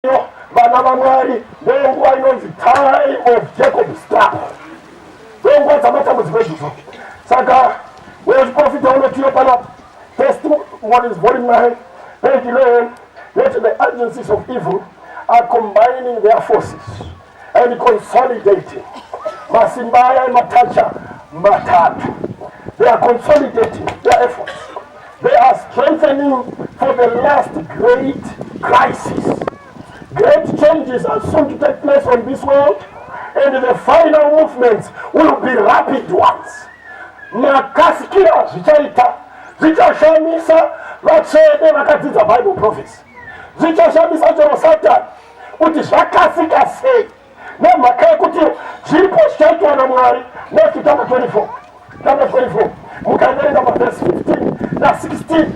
Iyo vana vaMwari ndonguva inonzi time of Jacob's trouble, ndonguva dzamatambudziko idzodzo. Saka wechiprofita unotiyo panapa, Testimonies volume 9 page 11, that the agencies of evil are combining their forces and consolidating masimba aya ematacha matatu. They are consolidating their efforts. They are strengthening for the last great crisis. Great changes are soon to take place on this world, and the final movements will be rapid ones. Makasikira zvichaita zvichashamisa vatsvene vakadzidza Bible prophecy, zvichashamisa chero Satani kuti zvakasika sei, nemhaka yekuti zviripo zvichaitwa naMwari. Matthew chapter 24, chapter 24, mukaverenga pavhesi 15 na16,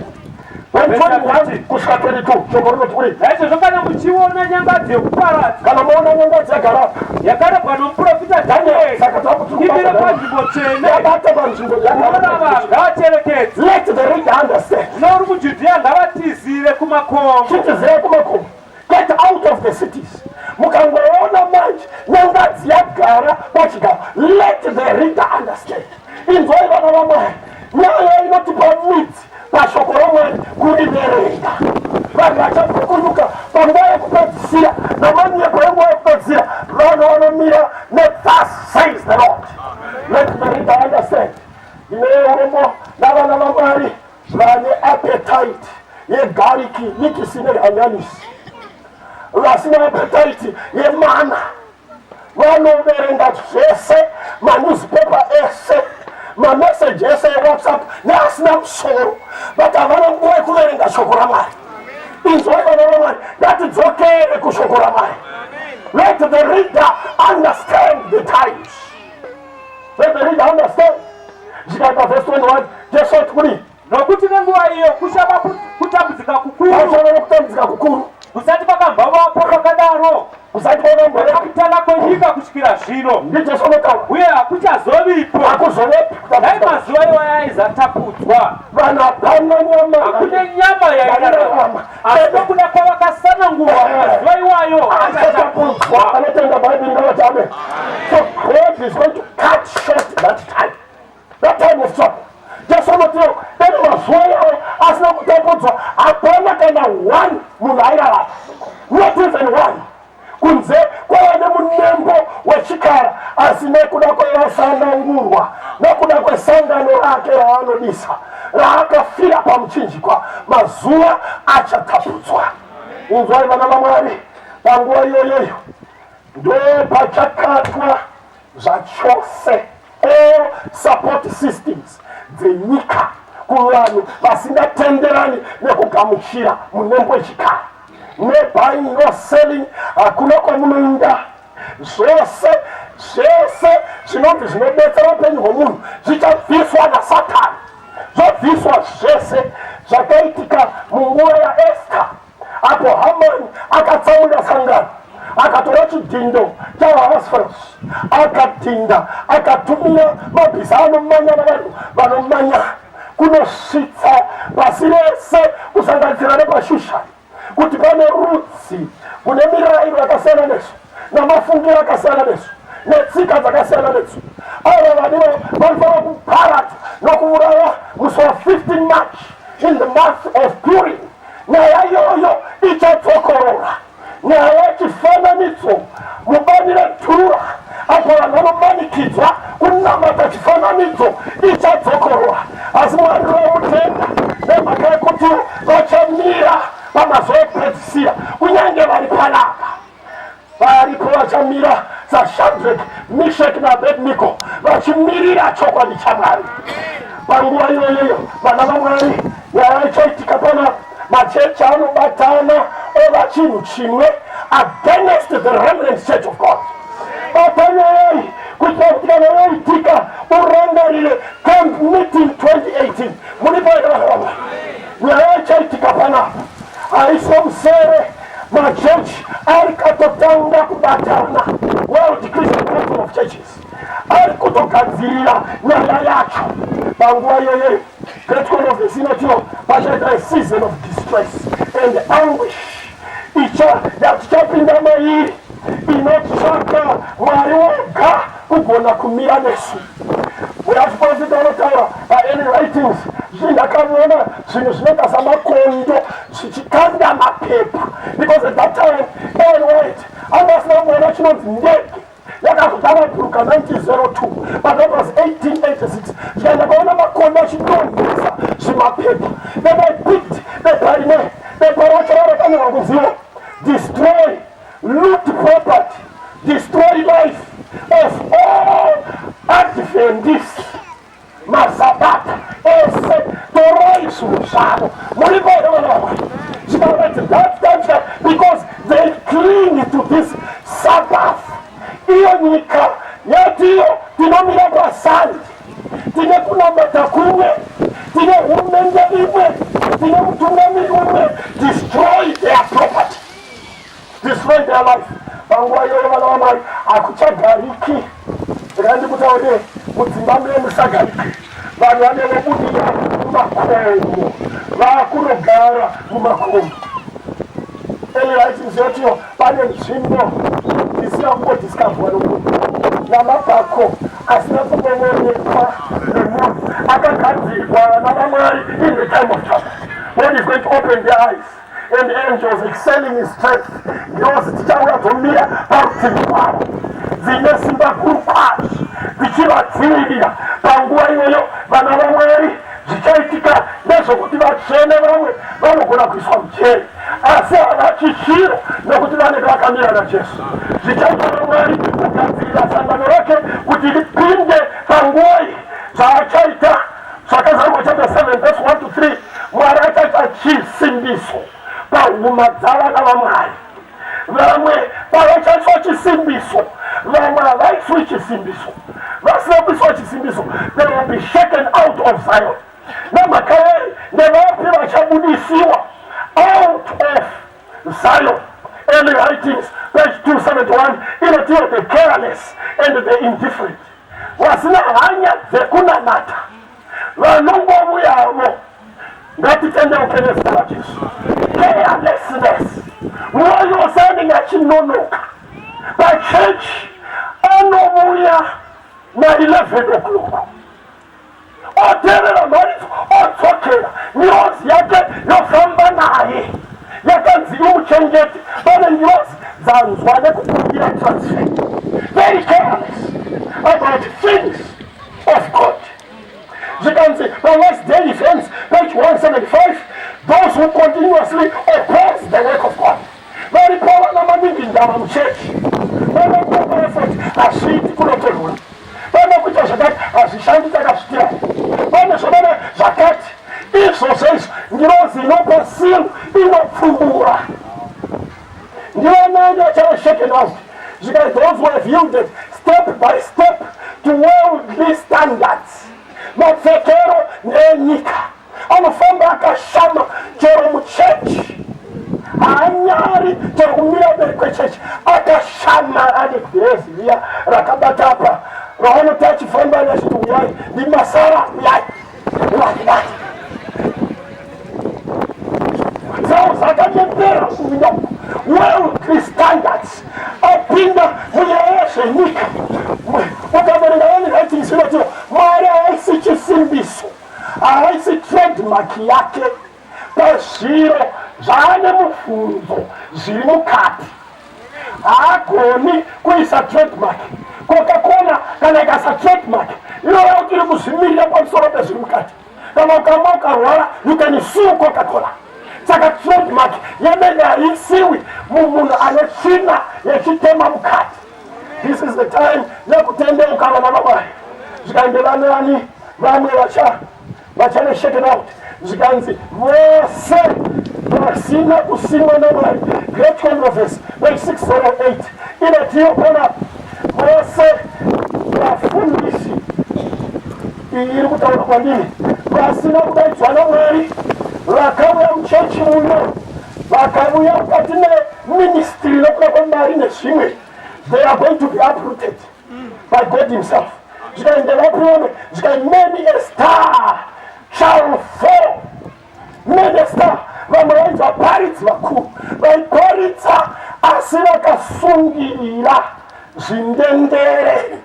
21 kusvika 22, shoko rinoti kuri Naizvozvo kana muchiona nyangadzi yekuparadza, Kana maona nyangadzi yagara, yakarehwa nomuprofita Dhanieri, Saka takuti imire panzvimbo tsvene, yabata panzvimbo, unorava ngaacherekedze. Let the reader understand. Nouri muJudhiya ngavatizire kumakomo. Chitizirai kumakomo. Get out of the cities. Mukangoona manje nyangadzi yagara pachigaro, let the reader understand. Inzwai vana vaMwari, nyaya inotipa midzi pashoko raMwari kuriverenga. Vanhu vachapukunyuka panguva yekupedzisira namanyepo enguva yekupedzisira, vanhu vanomira nethus says the Lord. Let the reader understand. Ndine urombo navana vaMwari vane appetite yegarlic, leeks nehanyanisi, vasina appetite yemana. Vanoverenga zvese, manewspaper ese, mameseji ese eWhatsApp neasina musoro, but havana nguva yekuverenga shoko raMwari. Inzwai vana vaMwari, ngatidzokere kushoko raMwari. Let the reader understand the times. Let the reader understand. Zvikaita vhesi 21, Jesu ati kudii? Nokuti nenguva iyo kuchava kutambudzika kukuru, Pachava nokutambudzika kukuru, kusati kwakambavapo kwakadaro kusati kwakambova kutanga kwenyika kusvikira zvino, NdiJesu unotaura. Uye hakuchazovipo. Hakuzovepi. Dai mazuva iwayo aizatapudzwa, Vanhu hapana nyama hakune nyama yairarama, asi nokuda kwavakasanangurwa mazuva iwayo achatapudzwa. Anotenda Bhaibheri ngavati amen. So God is going to cut short that time, that time of trouble. Jesu unotiwo dai mazuva iwayo asina kutapudzwa, hapana kana one munhu airarama, not even one, kunze kwaiva nemunembo wechikara. Asi nekuda kwevasanangurwa, nekuda kwesangano rake raanodisa raakafira pamuchinjikwa, mazuva achatapudzwa. Inzwai vana vaMwari, panguva iyoyoyo ndo pachakatwa zvachose all support systems dzenyika kuvanhu vasingatenderani nekugamuchira munembo wechikara. No buying, no selling, hakuna kwamunoinda. Zvose zvese zvinonzi zvinobetsera upenyu hwomunhu zvichabviswa naSatani, zvobviswa zvese. Zvakaitika munguva yaEsther, apo Hamani akatsamwira sangano, akatora chidhindo chaAhasuerus, akadhinda, akatumira mabhiza anomanya navanhu vanomanya kunosvitsa pasi rese, kusanganisira nepaShushani, kuti pane rudzi kune mirayiro yakasiyana nesu, namafungiro akasiyana nesu, netsika dzakasiyana nesu. Ava vadivo vanofanira kuparadzwa nokuuraya musi wa15 March in the month of Purim. Nyaya iyoyo ichadzokorora, nyaya yechifananidzo mubani reDhura, apo vanhu vanomanikidzwa kunamata chifananidzo, ichadzokorora. Asi Mwari vamutenda nemhaka yekuti vachamira pamazuva ekupedzisira, kunyange vari panapa varipo vachamira saShadrek, Mishek naAbednego, vachimirira chokwadi chaMwari. Panguva iyoyoyo, vana vaMwari, nyaya ichaitika pana machechi anobatana ova chinhu chimwe against the remnant church of God. Bata nyaya iyi kuitira kuti kana yoitika urangarire camp meeting 2018. Muri paita, vana vaMwari? Nyaya ichaitika panapa haiswa musere. Machechi ari katotanga kubatana. World Christian Council of Churches ari kutogadzirira nyaya yacho. Panguva iyoyoyo, Great Controversy inotiwo pachaita a season of distress and anguish. Icha yatichaona. Takapinda mairi inotsvaka Mwari woga kugona kumira nesu. Uyachiprofita unotaura paEarly Writings, zvi ndakaona zvinhu zvinoita samakondo zvichikanda mapepa, because at that time Ellen White anga asina kumboona chinonzi ndege. Yakazotanga kuburuka 1902, but that was 1886. Zvika ndakaona makondo achidonhesa zvimapepa. Then I picked pepa rimwe, pepa racho rarakanyorwa kunziwo destroy, loot property, destroy life of all Adventists. Masabata ese torai zvinhu zvavo. Muripo here vana vaMwari? Zvikarati that time because they cling to this Sabbath. Iyo nyika yatiyo tinomira pasandi, tine kunamata kumwe, tine hurumende imwe, tine mutungamiri umwe. Destroy their property, destroy their life. Panguva iyoyo vana vamwari hakuchagariki. Regai ndikutaurire, mudzimba mune musagariki. Vanhu vane vobudira mumakomo, vakunogara mumakomo. Early Writings yotiyo pane nzvimbo isina kumbodiscoverwa nomunhu, namapako asina kumboonekwa nemunhu, akagadzirwa vana vamwari in the time of trouble. God is going to open their eyes and angels excelling in strength, ngirozi dzichauya dzomira parutivi rwavo dzine simba guru kwazvo dzichivadzivirira. Panguva iyoyo vana vamwari, zvichaitika ndezvokuti vatsvene vamwe vanogona kuiswa mujeri, asi havachi chiro nekuti vanenge vakamira naJesu. Zvichaita vamwari kugadzirira sangano rake kuti ripinde panguva iyi. Zvaachaita, Zvakazarurwa chapter 7 verse 1 to 3, Mwari achaita chisimbiso pahuma dzavana vamwari. Vamwe pavachaiswa chisimbiso, vamwe havaiswi chisimbiso. Vasina kuiswa chisimbiso, they will be shaken out of Zion. Nemhaka yei? Ndevapi vachabudisiwa out of Zion? Early Writings page 271 inotiwo the careless and the indifferent, vasina hanya dzekunamata, vanongovuyavo. Ngatitendeuke nezita raJesu. Carelessness, mwoyo wose anenge achinonoka pachechi, anovuya na11 o'clock, oteerera mharidzo, odzokera, ngirozi yake yofamba naye yakanzi imuchengete. Pane ngirozi dzanzwa nekukumbira transfer. Very careless about things of God. Zvikanzi palast day events page 175, those who continuously oppose the work of God. Varipo vana maningi ndava muchechi, vanokupa effort, hazviiti kunotonhora, vanokuita zvakati, hazvishandi, takazvitira pane zvavana zvakati izvozvo izvo. Ngirozi inopa seal inopfumbura. Ndivanani vachava shaken out? Zvikanzi those who have yielded step by step to worldly standards. Mapfekero ndeenyika, anofamba akashama chero muchechi, haanyari chero kumira mberi kwechechi akashama, ane dhirezi riya rakabata apa raanoti achifamba achiti uyai ndimasara, uyai ndivakibata dzavo dzakanyepera kuvinda worldly standards, apinda munyaya yezvenyika. Ukaverenga Early Writings inoti Mwari haisi chisimbiso, haisi trademark yake pazviro zvaane mubvunzo zviri mukati. Haagoni kuisa trademark. Coca-Cola kana ikaisa trademark, inoreva kuti iri kuzvimirira pamusoro pezviri mukati. Kana ukamwa ukarwara, you can sue Coca-Cola. Saka trademark yemene haisiwi mumunhu ane tsvina yechitema mukati. This is the time yekutendeuka vana vamwari. Zvikanzi vanani vamwe vacha vachave shaken out? Zvikanzi vose vasina kusimwa namwari. Great Controversy page 608 inotiyo pana vose vafundisi, iyi iri kutaura kwandiri, vasina kudaidzwa namwari, vakauya muchechi muno, vakauya mukati meministry nokuda kwemari nezvimwe, they are going to be uprooted by God himself. Zvikaende vapi vamwe? Zvikai many a star shall fall. Many a star. Vamwe vainzi vaparidzi vakuru, vaiparidza. Asi vakasungirira zvindendere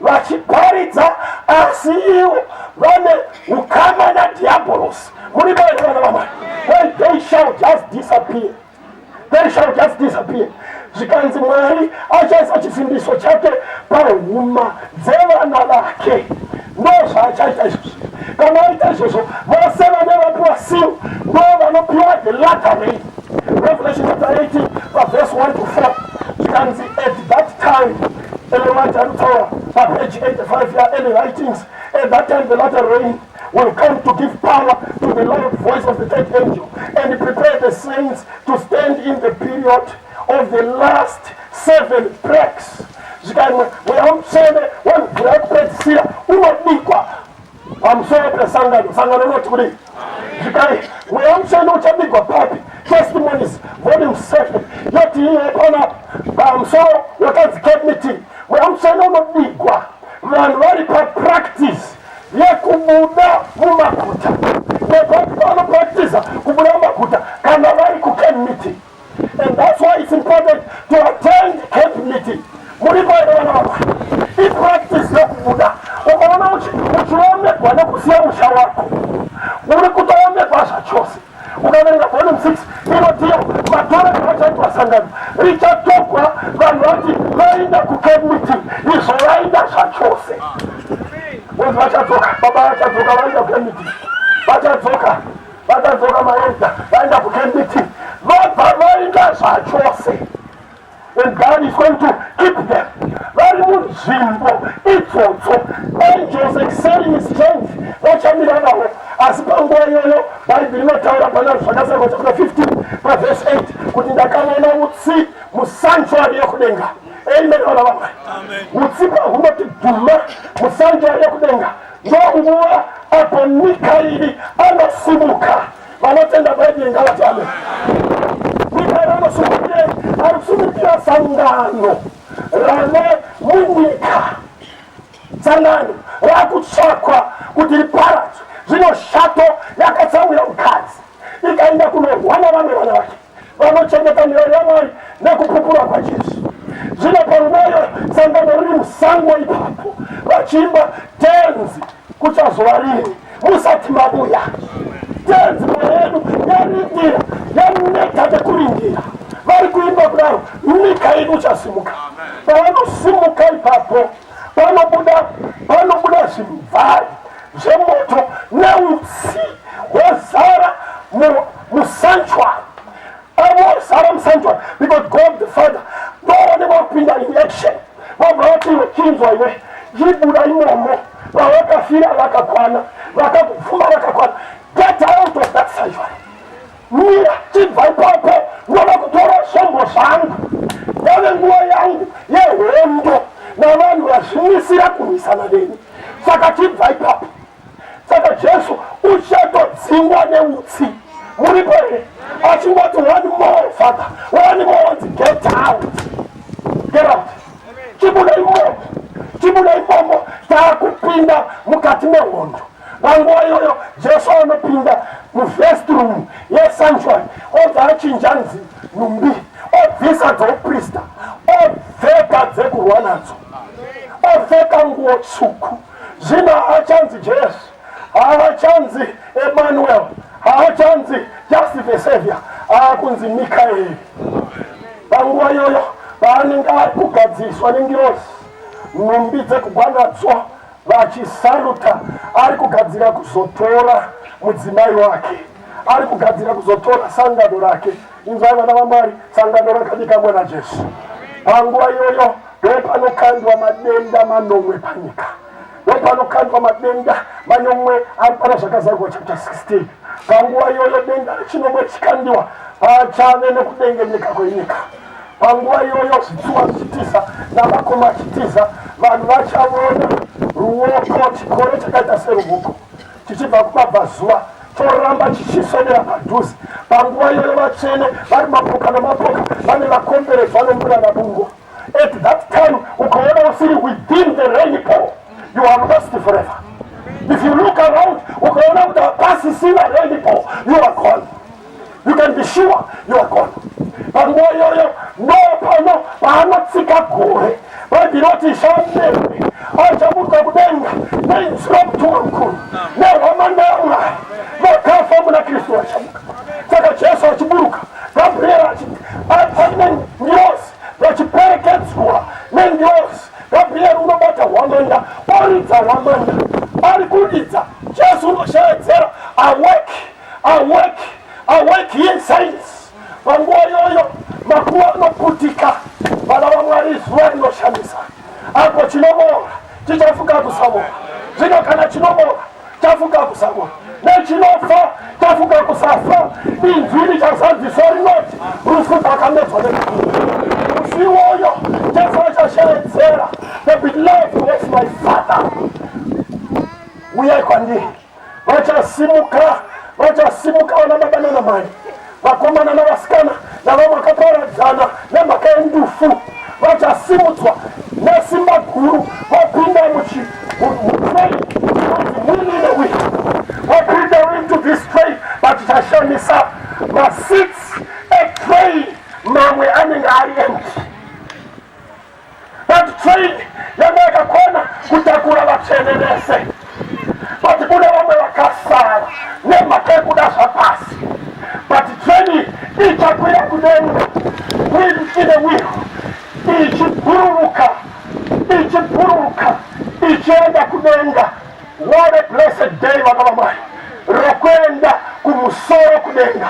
vachiparidza, asi ivo vane ukama nadhiabhorosi. Muri here vana vamwari? Well, they shall just disappear. They shall just disappear. Zvikanzi Mwari achaisa chisimbiso chake pahuma dzevana vake. Ndozvaachaita izvozvo. Kana aita izvozvo, vose vane vapiwa seal ndo vanopiwa the latter rain. Revelation chapter 18 paverse 1 to 4 zvikanzi at that time, Ellen White anotaura papage 85 yaEarly Writings, at that time the latter rain will come to give power to the loud voice of the third angel and prepare the saints to stand in the period of the last seven plagues. Zvikanzi mweya mutsvene wemvura yekupedzisira unobikwa pamusoro pesangano. Sangano rinoti kudii? Zvikai mweya mutsvene uchabigwa papi? Testimonies volume 7 yoti iye panapa pamusoro wakanzi camp meeting. Mweya mutsvene unobigwa vanhu vari papractice yekubuda mumaguta. Nepapi pavanopractiza kubuda mumaguta? Kana vari kucamp meeting. And that's why it's important to attend camp meeting. Muripo here vana vamwari? Ipractice yokubuda. Ukaona uchiomegwa nekusiya musha wako, uri kutoomegwa zvachose. Ukaverenga volume 6 inotiyo matorero achaitwa sangano richatogwa vanhu vati vaenda kucamp meeting, izvo vaenda zvachose. Vanzi vachadzoka, baba vachadzoka, vaenda kucamp meeting, vachadzoka, vachadzoka maenda, vaenda kucamp meeting, vabva vaenda zvachose. And God is going to keep them vari munzvimbo idzodzo. Angels excelling in strength vachamira navo. Asi panguva iyoyo Bhaibheri rinotaura pana Zvakazarurwa chapter 15 pavhesi 8 kuti ndakaona utsi musanctuary yekudenga. Amen, vana vamwari. Utsi pahunoti dhuma musanctuary yekudenga, ndonguva apo Mikairi anosimuka. Vanotenda Bhaibheri ngavati amen. Mikaeri anosimukirei? Ari kusimukira sangano rave munyika, sangano rakutsvakwa kuti riparadzwe. Zvino shato yakatsamwira mukadzi, ikaenda kunorwa navamwe vana vake vanochengeta mirayiro yaMwari nekupupura kwaJesu. Zvino panguva iyoyo sangano riri musango ipapo vachiimba, "Tenzi, kuchazova rini musati mabuya? Tenzi, mwoyo yedu yarindira, yaneta nekurindira." Vari kuimba kudaro, Mikaeri uchasimuka. Pavanosimuka ipapo, panobuda zvimvari zvemoto neutsi hwozara musanctuary. Avozara musanctuary because God the Father ndoone vakupinda in action. Vabva vati, "Iwe, chinzwa iwe, chibuda imomo. Vavakafira vakakwana, vakakubvuma vakakwana. Get out of that sanctuary. Mira, chibva ipapo. Ndoda kutora zvombo zvangu. Yave nguva yangu yehondo navanhu vazvimisira kurwisana neni, saka chibva ipapo." Saka Jesu uchatodzingwa neutsi. Muripo here? Achingoti, "One more, Father, one more," wanzi, "Get out, get out, chibuda imomo, chibuda imomo." Taakupinda mukati mehondo. Panguva iyoyo Jesu anopinda muvestry room yesanctuary, obva achinja nhumbi, obvisa dzouprista, opfeka dzekurwa nadzo, opfeka nguo tsvuku. Zvino haachanzi Jesu, haachanzi Emmanuel, haachanzi just the Savior, aakunzi Mikaeri. Panguva iyoyo paanenge ari kugadziswa nengirozi nhumbi dzekugwa nadzo, vachisaruta, ari kugadzira kuzotora mudzimai wake, ari kugadzira kuzotora sangano rake. Inzwai vana vamwari, sangano rakadikamwa naJesu. Panguva iyoyo ndopanokandwa madenda manomwe panyika, ndopanokandwa madenda manomwe ari pana Zvakazarurwa chapter 16. Panguva iyoyo denda rechinomwe chikandiwa, pachave nekudengenyeka kwenyika. Panguva iyoyo zvitsuwa zvichitiza namakomo achitiza, vanhu vachaona ruoko, chikoro chakaita seruoko chichibva kumabvazuva, choramba chichiswedera padhuze. Panguva iyoyo vatsvene vari mapoka namapoka vane vakomberedzwa nomuranabungo. At that time ukaona usiri within the rainbow, you are lost forever. If you look around ukaona kuti hapasisina rainbow, you are gone. You can be sure you are gone. Panguva iyoyo ndopano paanotsika gore. Bhaibheri roti Shameri achaburuka kudenga neinzwi romutumwa mukuru nehwamanda yaMwari, vakafa muna Kristu vachamuka. Saka Jesu achiburuka, Gabriel aine ngirozi, vachiperekedzwa nengirozi. Gabriel unobata hwamanda, oridza hwamanda, ari kuridza. Jesu unosheedzera, awake, awake, awake ye saints. Panguva iyoyo makuva anoputika, vana vaMwari, zuva rinoshamisa apo chinovora chichafuka kusavora. Zvino kana chinovora chafuka kusavora nechinofa chafuka kusafa, inzwi richazadziswa rinoti rufu rwakamedzwa nekukunda. Musi iwoyo Jesu achasheedzera, the beloved of my Father, uyai kwandiri. Vachasimuka, vachasimuka vana baba nana mai, vakomana navasikana navamwe vakaparadzana nemhaka yendufu, vachasimudzwa nesimba guru, vapinda mutrain inonzi winning the wheel. Vapinda into this train, but chashamisa, maseats etrain mamwe anenge ari empty. But train yanga yakakwana kutakura vatsvene vese, but kune vamwe vakasara nemhaka yekuda zvapasi. But train ichakwira kudenga ine wheel, ichibhururuka, ichibhururuka ichienda kudenga. What a blessed day, vana vamwari, rokuenda kumusoro kudenga.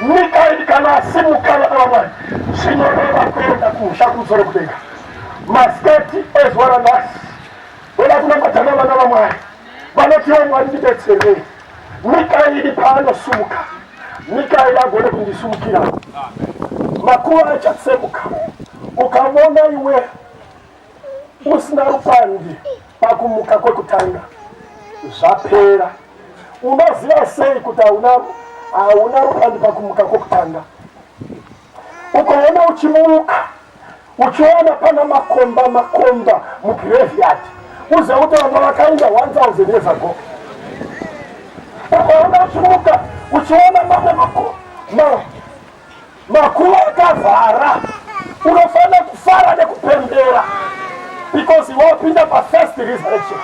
Mikaeri kana asimuka, vana vamwari, zvinoreva kuenda kumusha kumusoro kudenga. Masikati ezuva ranhasi voda kunamata navana vamwari vanotiwo, Mwari ndibetserei, Mikaeri paanosimuka, Mikaeri agone kundisumukira. Makuva achatsemuka. Ukavona iwe usina rupandi pakumuka kwekutanga, zvapera. Unoziva sei kuti hauna rupandi pakumuka kwekutanga? Ukaona uchimuka uchiona pana makomba makomba mugraveyard, uziva kuti vamwe vakaenda 1000 years ago. Ukaona uchimuka uchiona mamwe makuva akavhara, unofanira kufara nekupembera because iwe wapinda pafirst resurrection.